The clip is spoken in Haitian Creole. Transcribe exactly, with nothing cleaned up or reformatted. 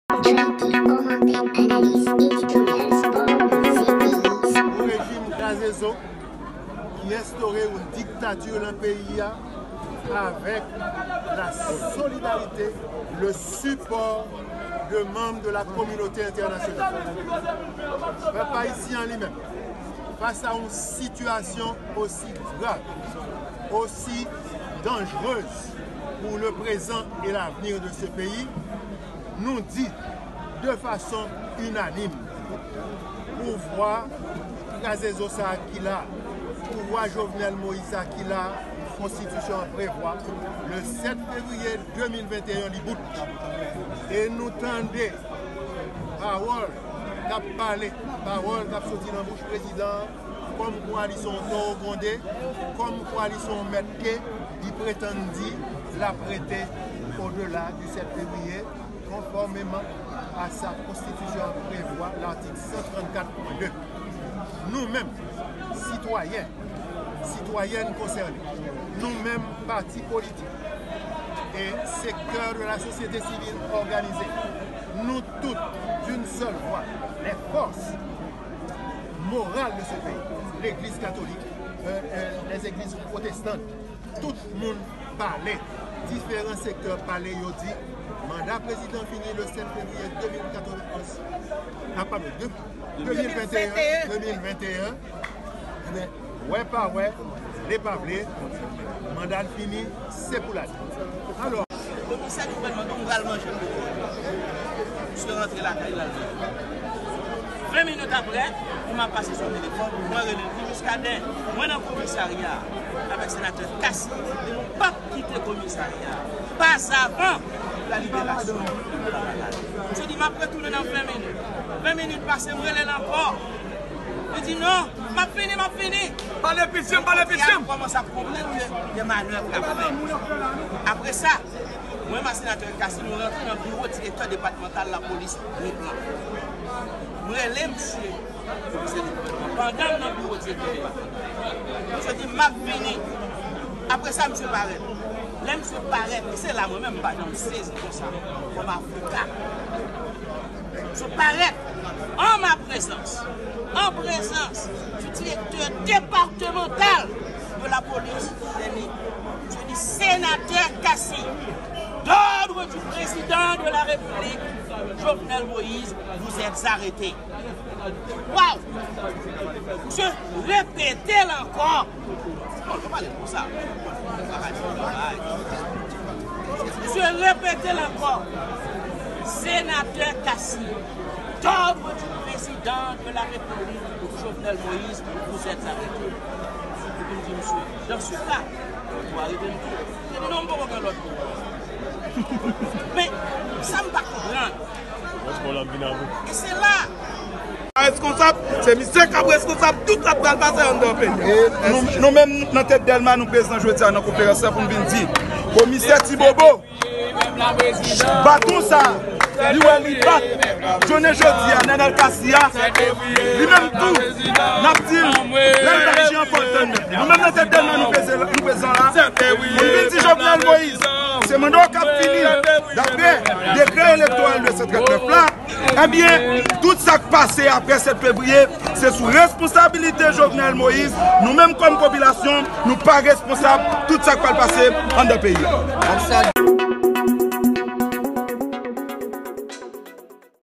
Trafik, kòmantè, analiz, editoryal, spò, mizik, peyi. Yon rejim kraze zo ki enstore yon diktati nan peyi a avèk la solidarite, le sipò de manm de la kominote entènasyonal. Pèp ayisyen an li menm, fas a yon sitiyasyon osi grav, osi danjrez pour le présent et l'avenir de ce pays, nou di de fason inanim, pouvwa kraze zo sa a ki la, pouvwa Jovenel Moïse sa a ki la, konstitisyon an prevwa, le sèt fevriye de mil venteyen li bout. E nou tande pawòl k ap pale, pawòl k ap soti nan bouch prezidan an, kòmkwa li se yon towo gwonde, kòmkwa li se yon mèt ke li pretann di l ap rete odela di sèt fevriye, konfòmeman a sa konstitisyon an prevwa, latik san trannkat pwen de. Nou menm, sitwayen, sitwayèn konsène, nou menm, pati politik e sektè de la sosyete sivil òganize, nou tout, d'une seule voix, les forces morales de ce pays, legliz katolik, euh, euh, les églises protestantes, tout moun pale, diferan sektè pale, yo di manda prezidan fini le sèt fevriye de mil katòz, a, padon, de, de mil venteyen, de mil venteyen, ebyen, wè pa wè, vle pa vle, manda l fini, se pou l ale. Alò, komisè di gouvènman, nou pral manje l. Misye rantre lakay li, l al manje. Ven minit apre, pou m ap pase sou telefòn, mwen rele l, di, Muscadin, mwen nan komisarya avèk senatè Cassy, e nou p ap kite komisarya a pa avan la liberasyon de Papa Cassy. Misye di, m ap retounen nan ven minit. Ven minit pase, m rele l ankò. Li di, non, m ap vini, m ap vini. Pale pitye m, pale pitye m. Kòmanse ap konprann ke gen manèv k ap fèt. Apre sa, mwen menm ak senatè Cassy, nou rantre nan biwo direktè depatmantal lapolis Nip lan. M rele misye, komisè de gouvènman. Pandan m nan biwo direktè depatmantal, misye di, m ap vini. Apre sa, misye parèt. Lè misye parèt, e se la mwen menm m pa janm sezi konsa kòm avoka. Misye parèt en ma présence, en présence du directeur départemental de la police des Nip. Misye di, sénateur Cassy, d'ordre du président de la République, Jovenel Moïse, vous êtes arrêté. Waw! Misye repete l ankò. Bon, nou pale konsa. Misye repete l ankò. Senatè Cassy, d'ordre du président de la République, Jovenel Moïse, vous êtes arrêté. Epi m di misye, dans ce cas, ou arete m tou. Li di, non, m poko gen lòt pou ou. Men, sa m pa konprann. E se la. Reskonsab, se misye k ap reskonsab tout sa k pral pase anndan peyi a. Nou, nou menm nan tèt Dèlma, nou prezan jodi a nan konferans la pou n vin di Komisè Tibobo, baton sa, li wè li bat jounen jodi a, Nenel Cassy a, li menm tou, n ap di l, lè l bay jan fò l tann nèt li. Nou menm nan tèt Dèlma, nou prezan, nou prezan la. Moun vin di Jovenel Moïse, se manda w k ap fini, daprè dekrè elektoral de san trannèf la. Ebyen, tout sa k pase apre sèt fevriye, se sou responsabilite Jovenel Moïse. Nou menm kòm popilasyon, nou pa responsab tout sa k pral pase anndan peyi a.